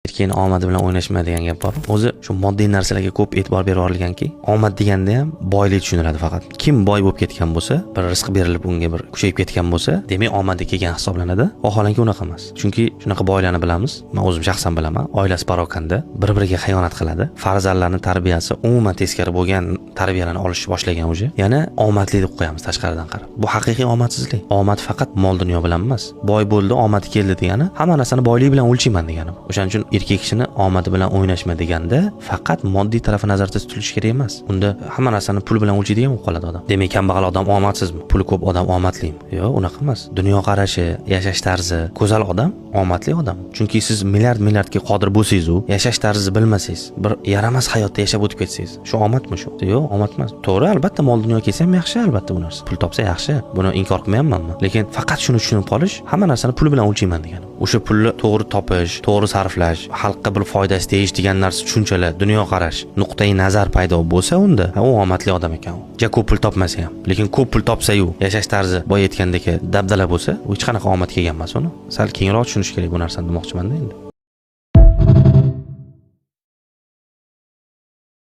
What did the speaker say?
Erkakni omadi bilan o'ynashma degan gap bor. O'zi shu moddiy narsalarga ko'p e'tibor berib yuborilganki, omad deganda ham boylik tushuniladi faqat. Kim boy bo'lib ketgan bo'lsa, bir rizq berilib, unga bir kuchayib ketgan bo'lsa, demak, omadi kelgan hisoblanadi. Vaholanki unaqa emas. Chunki shunaqa boylarni bilamiz. Men o'zim shaxsan bilaman. Oilasi parokanda, bir-biriga xiyonat qiladi. Farzandlarni tarbiyasi umuman teskari bo'lgan tarbiyalarni olishni boshlagan уже. Yana omadli deb qo'yamiz tashqaridan qarab. Bu haqiqiy omadsizlik. Omad faqat mol dunyo bilan emas. Boy bo'ldi, omadi keldi degani hamma narsani boylik bilan o'lchayman degani. O'shaning uchun erkak kishini omadi bilan o'ynashma deganda faqat moddiy tarafi nazarda tutilishi kerak emas. Unda hamma narsani pul bilan o'lchaydigan bo'lib qoladi odam. Demak, kambag'al odam omadsizmi? Puli ko'p odam omadlimi? Yo'q, unaqa emas. Dunyoqarashi, yashash tarzi go'zal odam omadli odam. Chunki siz milliard milliardga qodir bo'lsangiz u yashash tarzini bilmasangiz, bir yaramas hayotda yashab o'tib ketsangiz, shu omadmi shu? Yo'q, omad emas. To'g'ri, albatta mol dunyo kelsa ham yaxshi, albatta bu narsa. Pul topsa yaxshi. Buni inkor qilmayapman men. Lekin faqat shuni tushunib qolish, hamma narsani pul bilan o'lchayman degani. O'sha pulni to'g'ri topish, to'g'ri sarflash, xalqqa bir foydasi tegish degan narsa, tushunchalar, dunyoqarash, nuqtai nazar paydo bo'lsa unda, ha, u omadli odam ekan u. Ja ko'p pul topmasa ham, lekin ko'p pul topsa-yu, yashash tarzi boya aytgandek dabdala bo'lsa, u hech qanaqa omad kelgan emas uni. Sal kengroq tushunish kerak bu narsani demoqchiman-da endi.